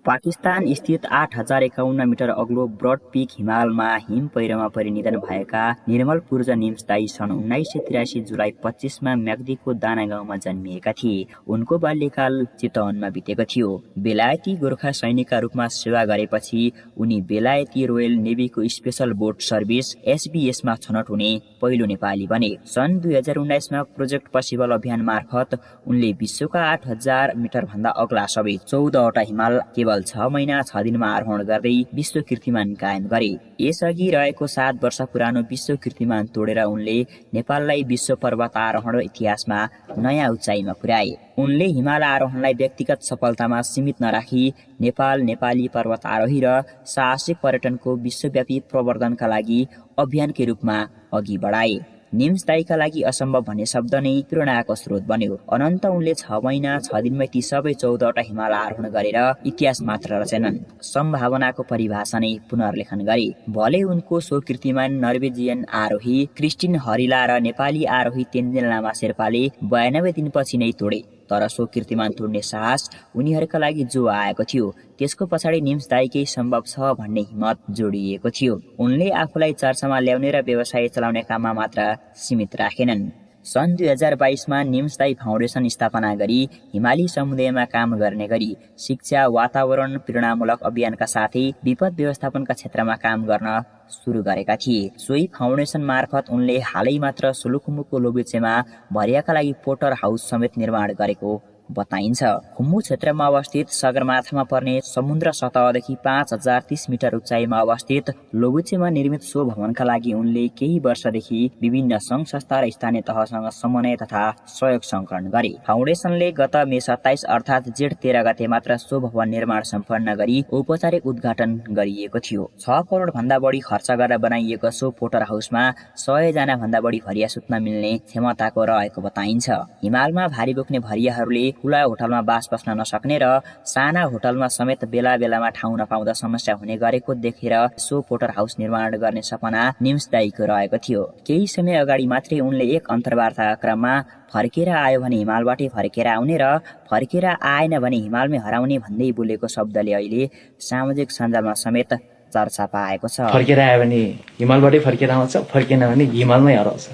पाकिस्तान स्थित 8,051 मिटर अग्लो broad peak हिमालमा हिम पहिरोमा परि निधन भएका निर्मल पूर्जा निम्सदाई सन् 1983 जुलाई 25मा म्याग्दीको दाना गाउँमा जन्मिएका थिए। उनको बाल्यकाल चितवनमा बितेको थियो। बेलायती गोर्खा सैनिकका रूपमा सेवा गरेपछि उनी बेलायती रोयल नेभीको स्पेशल बोट सर्भिस एसबीएसमा छनौट हुने पहिलो नेपाली बने। सन् 2019मा प्रोजेक्ट पसिबल अभियान मार्फत उनले विश्वका 8,000 मिटर भन्दा अग्ला सबै 14वटा हिमाल केवल 6 महिना 6 दिनमा आरोहण गर्दै विश्व कीर्तिमान कायम गरे। यसअघि रहेको 7 वर्ष पुरानो विश्व कीर्तिमान तोडेर उनले नेपाललाई विश्व पर्वत आरोहण इतिहासमा नयाँ उचाइमा पुर्याए। उनले हिमाल आरोहणलाई व्यक्तिगत सफलतामा सीमित नराखी नेपाल, नेपाली पर्वत आरोही र साहसिक पर्यटनको विश्वव्यापी प्रवर्धनका लागि अभियानकै रूपमा अघि बढाए। निम्सदाईका लागि असम्भव भन्ने शब्द नै प्रेरणाको स्रोत बन्यो। अनन्त उनले 6 महिना 6 दिनमै ती सबै 14वटा हिमाल आरोहण गरेर इतिहास मात्र रचेनन्, सम्भावनाको परिभाषा नै पुनर्लेखन गरे। भले उनको सो कीर्तिमान नर्वेजियन आरोही क्रिस्टिन हरिला र नेपाली आरोही तेन्जिन लामा शेर्पाले 92 दिनपछि नै तोडे। तर सो कीर्तिमान तोड्ने साहस उनीहरूका लागि जो आएको थियो त्यसको पछाडि निम्सदाईकै सम्भव छ भन्ने हिम्मत जोडिएको थियो। उनले आफूलाई चर्चामा ल्याउने र व्यवसाय चलाउने काममा मात्र सीमित राखेनन्। सन् 2022मा निम्सदाई फाउन्डेसन स्थापना गरी हिमाली समुदायमा काम गर्ने गरी शिक्षा, वातावरण, प्रेरणामूलक अभियानका साथै विपद व्यवस्थापनका क्षेत्रमा काम गर्न सुरु गरेका थिए। सोही फाउन्डेसन मार्फत उनले हालै मात्र सोलुखुम्बुको लोबुचेमा भरियाका लागि पोटर हाउस समेत निर्माण गरेको बताइन्छ। खुम्बु क्षेत्रमा अवस्थित सगरमाथामा पर्ने समुद्र सतहदेखि 5,030 मिटर उचाइमा अवस्थित लोबुचेमा निर्मित सो भवनका लागि उनले केही वर्षदेखि विभिन्न सङ्घ संस्था र स्थानीय तहसँग समन्वय तथा सहयोग सङ्कलन गरे। फाउन्डेसनले गत मे 27 अर्थात् जेठ 13 गते मात्र सो भवन निर्माण सम्पन्न गरी औपचारिक उद्घाटन गरिएको थियो। 6 करोड भन्दा बढी खर्च गरेर बनाइएको सो पोटर हाउसमा 100 जना भन्दा बढी भरिया सुत्न मिल्ने क्षमताको रहेको बताइन्छ। हिमालमा भारी बोक्ने भरियाहरूले ठुला होटलमा बास बस्न नसक्ने र साना होटलमा समेत बेला बेलामा ठाउँ नपाउँदा समस्या हुने गरेको देखेर सो पोटर हाउस निर्माण गर्ने सपना निम्सदाईको रहेको थियो। केही समय अगाडि मात्रै उनले एक अन्तर्वार्ताका क्रममा फर्केर आयो भने हिमालबाटै फर्केर आउने र फर्केर आएन भने हिमालमै हराउने भन्दै बोलेको शब्दले अहिले सामाजिक सञ्जालमा समेत चर्चा पाएको छ। फर्केर आयो भने हिमालबाटै फर्केर आउँछ, फर्केन भने हिमालमै हराउँछ।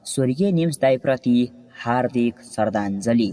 स्वर्गीय निम्सदाई प्रति हार्दिक श्रद्धाञ्जली।